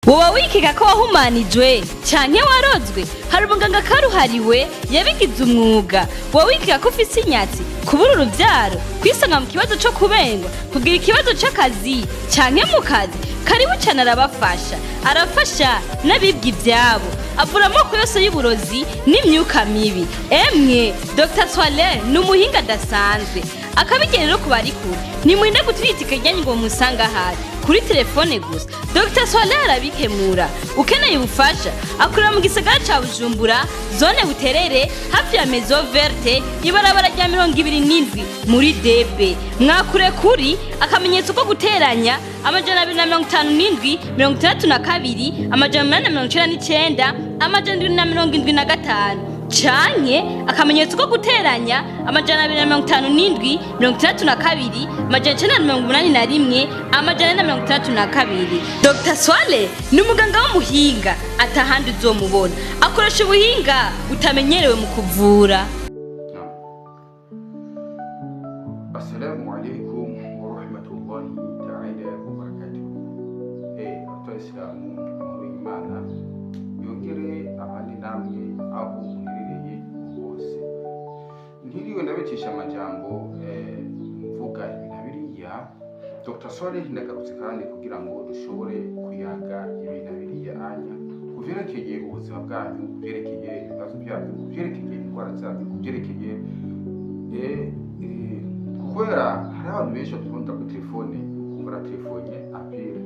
Woba wikeka ko wahumanijwe canke warozwe? Hari umuganga karuhariwe yabigize umwuga. Woba wikeka ko ufise inyatsi, kubura uruvyaro, kwisanga mu kibazo co kubengwa, kugira ikibazo c'akazi canke mu kazi? Karibu cane, arabafasha. Arafasha n'abibwa ivyabo, avura amoko yose y'uburozi n'imyuka mibi. Emwe, Dr Swale ni umuhinga adasanzwe. Akabigera rero ku bari kure, nimurinde gutiritika iryanyu ngo mumusanga ahari. Kuri telefone gusa Dr Swale arabikemura. Ukeneye ubufasha, akorera mu gisagara ca Bujumbura, zone Buterere, hafi ya Maison Verte, ibarabara rya 27 muri debe. Mwakure kuri akamenyetso ko guteranya 257 62 899 775, canke akamenyetso ko guteranya 257 62 981 462. Dr Swale ni umuganga w'umuhinga, atahandi uzomubona. Akoresha ubuhinga butamenyerewe mu kuvura. Naam. Assalamu alaikum warahmatullahi ta'ala wabarakatuh. Abayisilamu, amahoro y'Imana yongere abane namwe aho muherereye hose. Ntiriwe ndabicisha amajambo, mvuga ibi na biriya. Dr. Swaleh ndagarutse kandi kugira ngo dushobore kuyaga ibi na biriya anya ku vyerekeye ubuzima bwanyu, ku vyerekeye ibibazo byanyu, ku vyerekeye indwara zanyu, ku vyerekeye kubera hari abantu benshi badutonda kuri telefone, ukumva aratelefone apire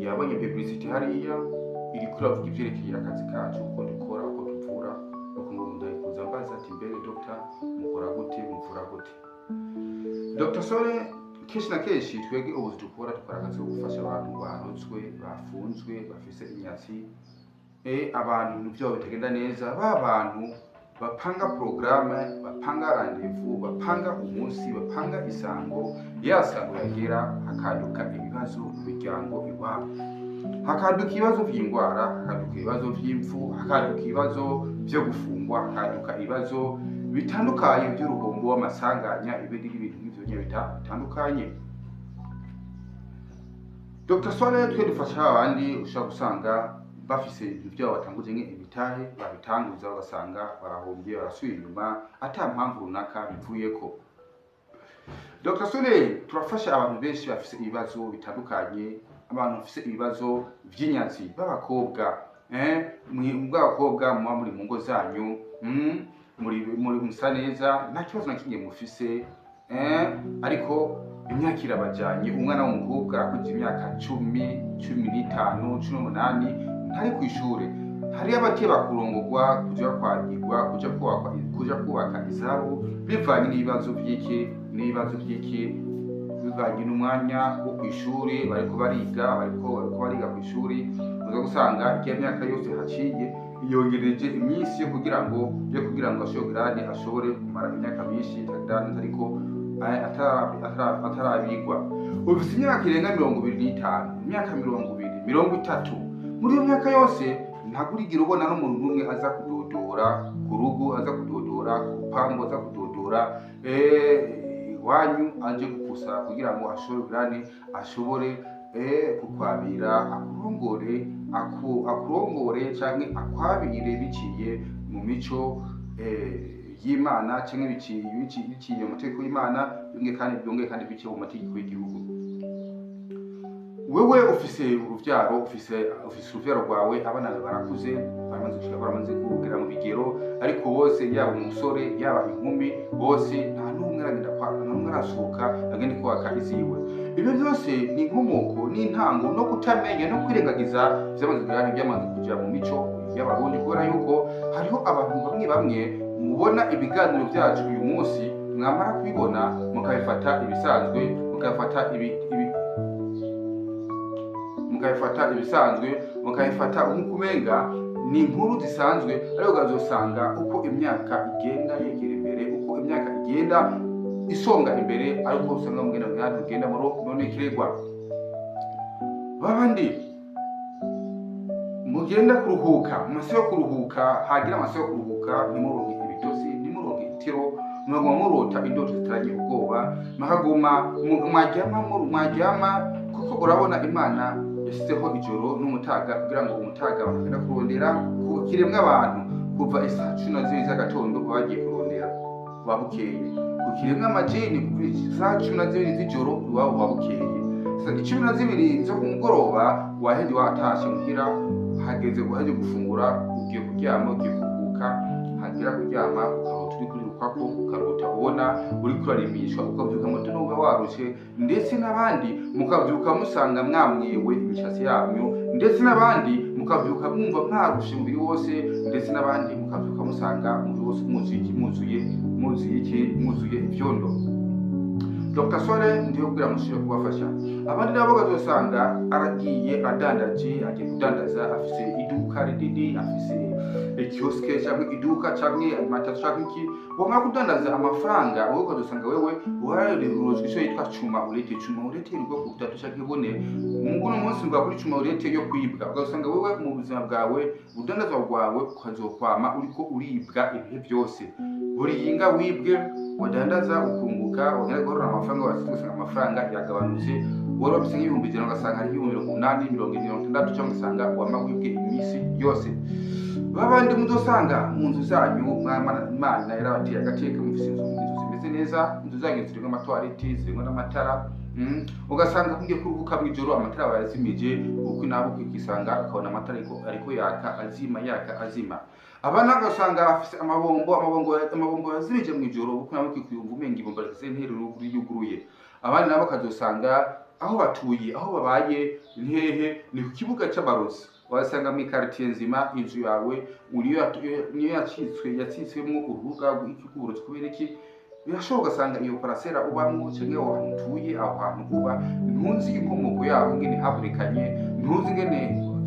yabonye publicity hariya iriko iravuga ivyerekeye akazi kacu, uko dukora, uko tuvura, ukumva umuntu ari kuza ambaza ati: "Mbere Dr, mukora gute? Muvura gute?" Dr Sole, kenshi na kenshi twebwe ubuzi dukora, dukora akazi ko gufasha abantu barozwe, bafunzwe, bafise inyatsi, abantu ibintu vyabo bitagenda neza, ba bantu bapanga porogaramu, bapanga rendez-vous, bapanga umunsi, bapanga isango, ya sango yagera hakaduka ibibazo mu miryango iwabo, hakaduka ibibazo vy'indwara, hakaduka ibibazo vy'impfu, hakaduka ibibazo vyo gufungwa, hakaduka ibibazo bitandukanye vy'uruhombo, w'amasanganya, ibindi n'ibintu nk'ivyo nyene bitandukanye. Dr Swale, twe dufasha abandi ushobora gusanga bafise ibintu vyabo batanguje nk'imitahe, babitanguza bagasanga barahombye, barasubira inyuma ata mpamvu runaka bivuyeko. Dr Swale, turafasha abantu benshi bafise ibibazo bitandukanye, abantu bafise ibibazo vy'inyatsi b'abakobwa, bw'abakobwa muba muri mu ngo zanyu, muri musa neza, nta kibazo na kimwe mufise, ariko imyaka irabajanye. Umwana w'umukobwa arakuze imyaka 10, 15, 18, ntari kw'ishure. Hariyo abateba kurongorwa, kuja kwagirwa, kuja kubaka izabo, bivanye n'ibibazo vy'iki, n'ibibazo vy'iki, bivanye n'umwanya wo kw'ishuri bariko bariga, bariko bariga kw'ishuri. Uza gusanga iya myaka yose haciye yongereje iminsi yo kugira ngo ashobore ashobore kumara imyaka myinshi ariko atarabigwa. Ufise imyaka irenga 25, imyaka 20, 30, muri iyo myaka yose ntabwo urigira ubona n'umuntu n'umwe aza kudodora ku rugo, aza kudodora ku rupangu, aza kudodora iwanyu, aje kukusaba kugira ngo ashobore kukwabira, akurongore canke akwabire biciye mu mico y'Imana, canke biciye mu mategeko y'Imana, byongeye kandi biciye mu mategeko y'igihugu. Wewe ufise uruvyaro, ufise uruvyaro rwawe, abana bawe barakuze, baramaze gushika, baramaze kugera mu bigero, ariko bose, yaba umusore, yaba inkumi, bose nta n'umwe aragenda kwa, nta n'umwe arasohoka agende kubaka iziwe. Ibyo byose ni inkomoko n'intango no kutamenya no kwirengagiza vyamaze kugera, byamaze kuja mu mico y'Abarundi, kubera yuko hariho abantu bamwe bamwe mubona ibiganiro byacu uyu munsi, mwamara kubibona mukabifata ibisanzwe, mukabifata ibisanzwe, mukabifata nk'uko umenga ni inkuru zisanzwe. Ariko ukazosanga uko imyaka igenda yegera imbere, uko imyaka igenda isonga imbere, ariko usanga mugenda mugenda none kiregwa babandi mugenda kuruhuka mu masaha yo kuruhuka, hagira amasaha yo kuruhuka ntimuronke ibitosi, ntimuronke itiro, mukaguma murota indoto zitaranye ubwoba, mukaguma mwaryama, kuko urabona Imana. Yashyizeho ijoro n'umutaga kugira ngo umutaga bakagenda kurondera ku kiremwa abantu kuva isaha 12 z'agatondo bagiye kurondera babukeye, ku kiremwa amajini kuva isaha 12 z'ijoro iwabo babukeye. Saa 12 zo ku mugoroba waheze watashe muhira, hageze guhaje gufungura, ugiye kuryama, ugiye kuruhuka, hagera kuryama ukarota uri kurirukako, ukarota ubona uri kurarimishwa, ukabyuka muto n'uba warushe, ndetse n'abandi mukabyuka musanga mwamwewe imishatsi yanyu, ndetse n'abandi mukabyuka mwumva mwarushe umubiri wose, ndetse n'abandi mukabyuka musanga umubiri wose mwuzuye ibyondo. Dr Sole ndiyo kugira mushire kubafasha. Abandi nabo bazosanga aragiye adandaje, agiye kudandaza, afise iduka rinini, afise kioske cyangwa iduka cyangwa alimentation cyangwa iki, wamara kudandaza amafaranga wowe ukazosanga wewe wararurozwe icyo yitwa cuma urete. Cuma urete iri ubwoko butatu cyangwa bune. Muguno munsi mvuga kuri cuma urete yo kwibwa, ugasanga wewe mu buzima bwawe udandazwa bwawe ukazokwama uriko uribwa ibihe byose. Buri yinga wibwe wadandaza ukunguka, wagenda guhorora amafaranga wasize ugasanga amafaranga yagabanutse, wari wabise nk'ibihumbi 100 ugasanga ari 80,000, 70, 60, cyangwa ugasanga wama wibwe iminsi yose. Babandi muzosanga mu nzu zanyu Imana yarabateye agateka, mufise inzu zimeze neza, inzu zanyu zirimo amatoilette, zirimo n'amatara, ugasanga mugiye kuruhuka mw'ijoro amatara bayazimije, uko nabo ukisanga ukabona amatara ariko yaka azima, yaka azima. Abana ugasanga bafise amabombo yazimije mw'ijoro, uko nabo ukiyumva umenga ibombo rifise interuro yuguruye. Abandi nabo bakazosanga aho batuye, aho babaye nhehe, ni ku kibuga c'abarozi. Wasanga mu quartier nzima inzu yawe niyo yatsitswemo urubuga rw'uburozi. Kubera iki? Birashoboka ugasanga iyo parasera ubamwo canke aho hantu utuye, aho hantu uba ntuzi inkomoko yaho ingene habonekanye, ntuzi ingene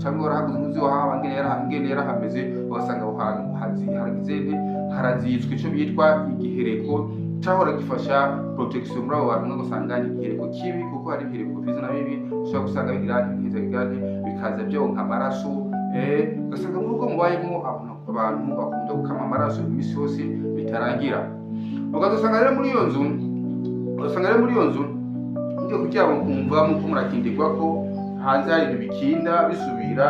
canke warahaguze, ntuzi wahaba ingene yarahameze. Ugasanga aho hantu haragize nte, harazitswe ico bitwa igihereko cahora gifasha protection muri abo bantu. Ugasanga ni igihereko kibi, kuko hari ibihereko vyiza na bibi, ushobora gusanga bigira impiza bigane bikaza byonka amaraso. Ugasanga mu rugo mubayemo abantu bakunda gukama amaraso imisi yose bitarangira. Ugasanga rero muri iyo nzu, ugasanga rero muri iyo nzu ngiye kuryama nkumva muko murakindirwa ko hanze hari ibintu bikinda bisubira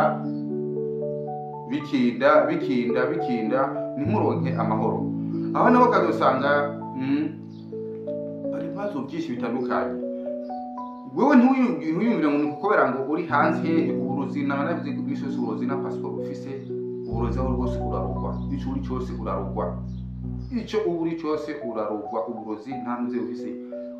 bikinda bikinda bikinda, ntimuronke amahoro. Aho nabo bakazosanga bari ibibazo byinshi bitandukanye. Wewe ntuyumvire ngo ni kukobera ngo uri hanze hehe, uburozi nabanavuze imisi yose, uburozi na passport ufise, uburozi aho rwose urarogwa, ico uri cyose urarogwa, ico uri cyose urarogwa. Uburozi nta ntuze ufise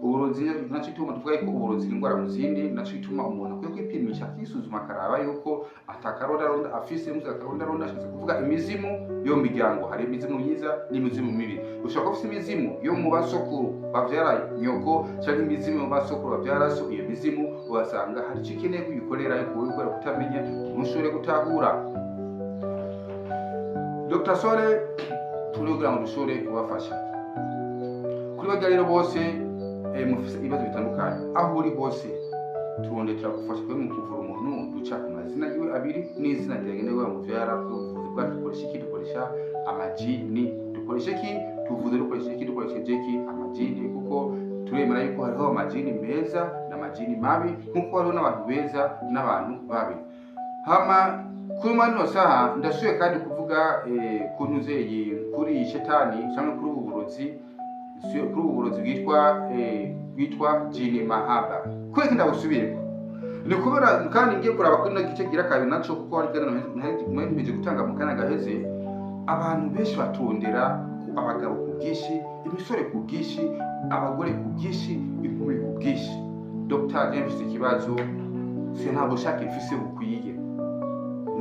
uburozi, naco ituma tuvuga ko uburozi ni indwara mu zindi, naco ituma umuntu akwiye kwipimisha akisuzuma akaraba yuko atakarondaronda afise. Muzi akarondaronda ashatse kuvuga imizimu yo mu miryango. Hari imizimu myiza n'imizimu mibi. Ushobora kuba ufise imizimu yo mu basokuru bavyara nyoko canke imizimu mu basokuru bavyara so. Iyo mizimu ugasanga hari ico ikeneye kuyikorera, ariko wowe kubera kutamenya ntushobore gutahura. Dr Sole turi kugira ngo dushobore kubafasha. Kuri barya rero bose mufise ibibazo bitandukanye, aho uri hose turondera turagufasha. Kwe mu kuvura umuntu duca ku mazina yiwe abiri n'izina ryagenewe muvyara. Ubuvuzi bwacu dukoresha iki? Dukoresha amajini. Dukoresha iki? Tuvuze dukoresha iki? Dukoresheje iki? Amajini, kuko turemera yuko hariho amajini meza n'amajini mabi, nkuko hariho n'abantu beza n'abantu babi. Hama kuri mano saha ndashuye kandi kuvuga ku ntuzeye kuri shetani cyangwa kuri ubu burozi, kuri ubu burozi bwitwa jini mahaba. Kubera iki ndabusubireko? Ni kubera kandi ngiye kuraba kuri no gice gira kabiri naco, kuko hari kandi nari gutanga mu kanya gaheze. Abantu benshi batondera abagabo ku bwinshi, imisore ku bwinshi, abagore ku bwinshi, inkumi ku bwinshi. Dr James, ikibazo se nta bushake mfise bukwiye,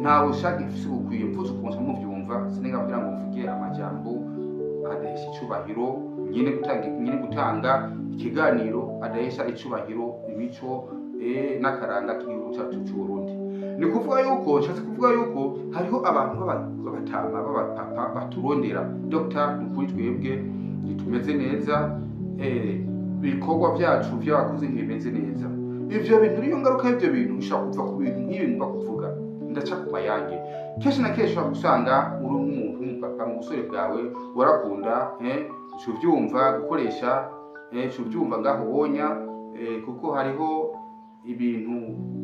nta bushake mfise bukwiye. Mvuze ukuntu muvyumva, sinenga kugira ngo mvuge amajambo adahesha icubahiro nyene gutanga ikiganiro adahesha icubahiro imico n'akaranga k'igihugu cyacu cy'u Burundi. Ni kuvuga yuko nshatse kuvuga yuko hariho abantu b'abatama b'abapapa baturondera. Dr nukuri twebwe ntitumeze neza, ibikorwa byacu by'abakuze ntibimeze neza. Ivyo bintu niyo ngaruka y'ivyo bintu ushobora kuva ku bintu nk'ibi ngomba kuvuga, ndaca ku mayange. Kenshi na kenshi ushobora gusanga uri nk'umuntu w'umupapa mu busore bwawe warakunda uvyumva gukoresha uvyumva ngaho wonya, kuko hariho ibintu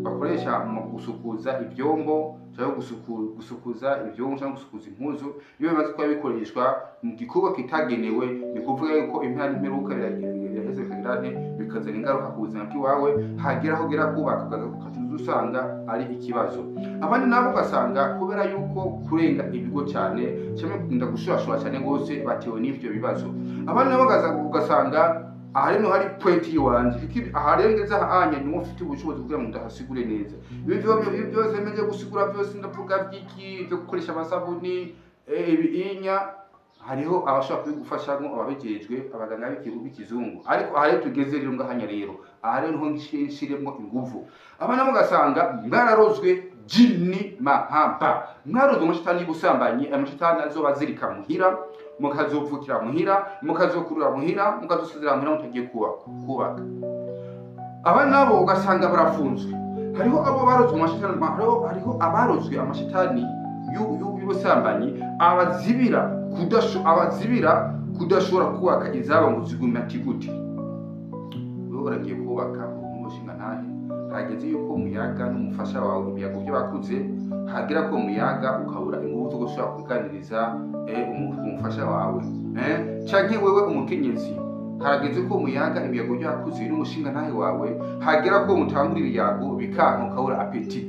bakoresha mu gusukuza ivyombo cyangwa gusukuza ivyombo cyangwa gusukuza impuzu, iyo bimaze kuba bikoreshwa mu gikorwa kitagenewe, ni kuvuga yuko impera n'imperuka biraheze bikagira nte, bikazana ingaruka ku buzima bw'iwawe. Hagera aho ugera kubaka ukaza usanga ari ikibazo. Abandi nabo ugasanga kubera yuko kurenga ibigo cyane cyangwa kugenda gushurashura cyane rwose batewe n'ivyo bibazo. Abandi nabo ugasanga aha rero hari point yiwanje, kuko aha rero ngeze ahanya niwo ufite ubushobozi kugira ngo ndahasigure neza. Ibi byose meje gusigura byose, ndavuga byiki byo gukoresha amasabuni, ibiinya, hariho abashobora kubigufashamo, ababijejwe, abaganga b'ikizungu. Ariko aha rero tugeze rero ngahanya rero, aha rero niho nshiremwo inguvu. Abana mugasanga mwararozwe jini mahamba, mwarozwe amashitani y'ubusambanyi, amashitani azobazirika muhira, mukazovukira muhira, mukazokurura muhira, mukazosezera muhira mutagiye kubaka. Aba nabo ugasanga barafunzwe. Hariho abo barozwe amashitani, hariho abarozwe amashitani y'ubusambanyi abazibira kudashobora kubaka izabo ngo zigume ati gute. Wewe uragiye kubaka umushinga ntahe, hageze yuko umuyaga n'umufasha wawe ibiyago byo bakuze, hagera ko umuyaga ukabura ingufu zo gushobora kuganiriza umufasha wawe, canke wewe umukenyezi, harageze ko umuyaga ibiyago byo bakuze n'umushinga ntahe wawe, hagera ko mutangura ibiyago bikanka ukabura appétit.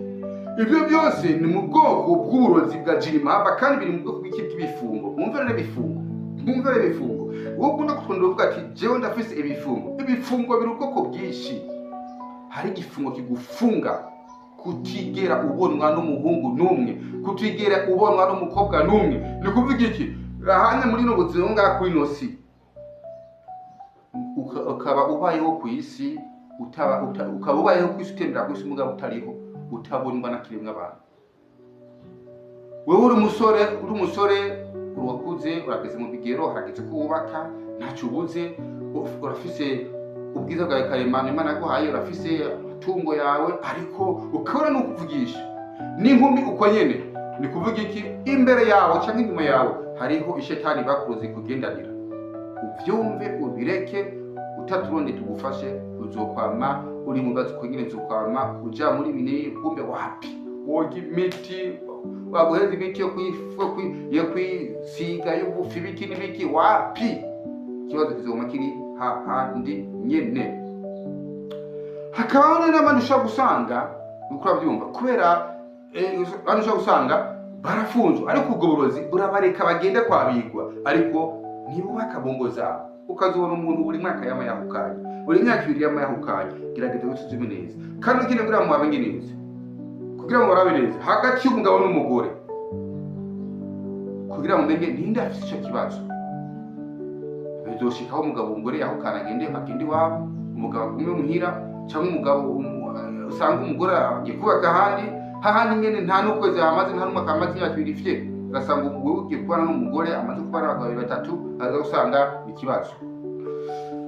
Ibyo byose ni mu bwoko bw'uburozi bwa jinimaba, kandi biri mu bwoko bw'ibifungo. Mwumve rero ibifungo, mwumve rero ibifungo. Wowe ukunda kutwondera uvuga ati jewe ndafise ibifungo. Ibifungo biri ubwoko bwinshi. Hari igifungo kigufunga kutigera ubonwa n'umuhungu n'umwe, kutigera ubonwa n'umukobwa n'umwe. Ni kuvuga iki? Ahanye muri no buzima ngaha kuri ino si, ukaba ubayeho ku isi, ukaba ubayeho ku isi, utembera ku isi mugabo utariho, utabonwa na kiremwa abantu. Wewe uri umusore, uri umusore, urakuze, urageze mu bigero, harageze ko wubaka, ntacyo ubuze, urafise ubwiza bwawe karemano Imana yaguhaye, urafise amatungo yawe, ariko ukabona nukuvugisha n'inkumi uko nyene. Ni kuvuga iki? Imbere yawe cyangwa inyuma yawe hariho ishetani bakuroze kugendanira. Uvyumve ubireke, utaturonde tugufashe, uzokwama uri mu bibazo uko nyene, uzokwama uja muri bine, kumbe wapi woga imiti, baguheza imiti yo kwisiga y'ubufi biki n'ibiki, wapi, ikibazo kizoguma kiri hahandi nyene. Hakabaho n'abandi ushobora gusanga uko urabyumva, kubera abandi ushobora gusanga barafunzwe, ariko ubwo burozi burabareka bagende kwabigwa, ariko ntibubaka mu ngo zabo. Ukazobona umuntu buri mwaka yama yahukanye, buri myaka ibiri yama yahukanye. Gerageza wisuzume neza, kandi ukeneye kugira ngo mubabe neza, kugira ngo murabe neza hagati y'umugabo n'umugore, kugira ngo mumenye ninde afise ico kibazo. Bizoshikaho umugabo umugore yahukana agende iwabo, umugabo agume muhira, cyangwa umugabo usanga umugore agiye kubaka ahandi, hahandi nyene nta n'ukwezi hamaze, nta n'umwaka hamaze, imyaka ibiri fye, ugasanga wewe ugiye kubana n'umugore amaze kubana n'abagabo babiri batatu, aza gusanga ikibazo.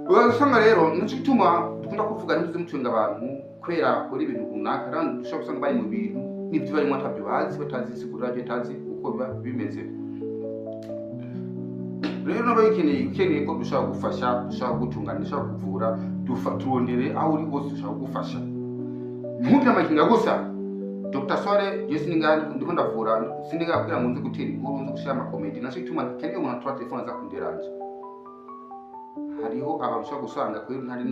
Ugasanga rero nico gituma dukunda kuvuga ntimuze mutunga abantu kubera bakora ibintu runaka, kandi dushobora gusanga bari mu bintu n'ibyo barimo atabyo bazi, batazi insiguro yabyo, batazi uko biba bimeze. Rero nabo ukeneye ko dushobora gufasha, dushobora gutunganya, dushobora kuvura, turondere aho uri hose dushobora kugufasha. Ntugire amakenga gusa. Dr Swale, je sininga ndiko ndavura, sininga kugira ngo nze gutera inkuru, nze gushira amakomedi. Naco gituma keneye umuntu atora telefone aza kunderanja. Hariho abantu ushobora gusanga kuri ntari,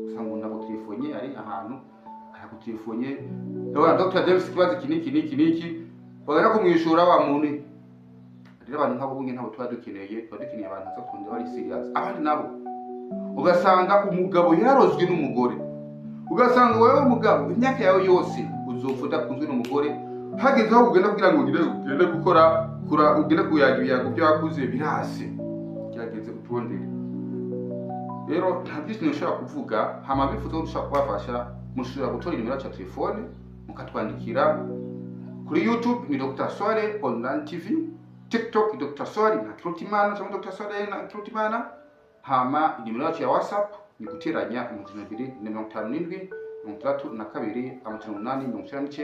usanga umuntu agutelefone ari ahantu, aragutelefone, ndabona Dr James ikibazo iki n'iki n'iki n'iki, bagana kumwishura wa muntu. Rero abantu nk'abo bunye ntabwo tuba dukeneye, tuba dukeneye abantu baza kutwumva bari serious. Abandi nabo ugasanga umugabo yarozwe n'umugore, ugasanga wewe umugabo imyaka yawe yose uzopfa udakunzwe n'umugore, hageze aho ugenda kugira ngo ugende gukora, ugende kuyaga ibiyago by'abakuze birase, gerageze uturondere. Rero nta byinshi nshobora kuvuga, hama bifuza ko dushobora kubafasha, mushobora gutora inimero yacu ya telefone mukatwandikira kuri YouTube ni Dr Swale Online TV, TikTok ni Dr Swale na Kirutimana cyangwa Dr Swale na Kirutimana. Hama inimero yacu ya WhatsApp ni guteranya 257 62 8 99 775 canke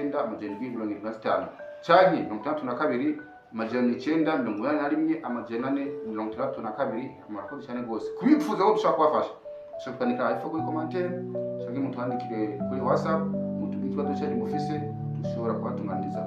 62 981 462. Murakoze cyane rwose. Kubifuza ko dushobora kubafasha, ushobora kwandika hepfo kuri commentaire, ushobora Cyangwa mutwandikire kuri WhatsApp, mutubwire ikibazo cyanyu mufise, dushobora kubatunganiriza.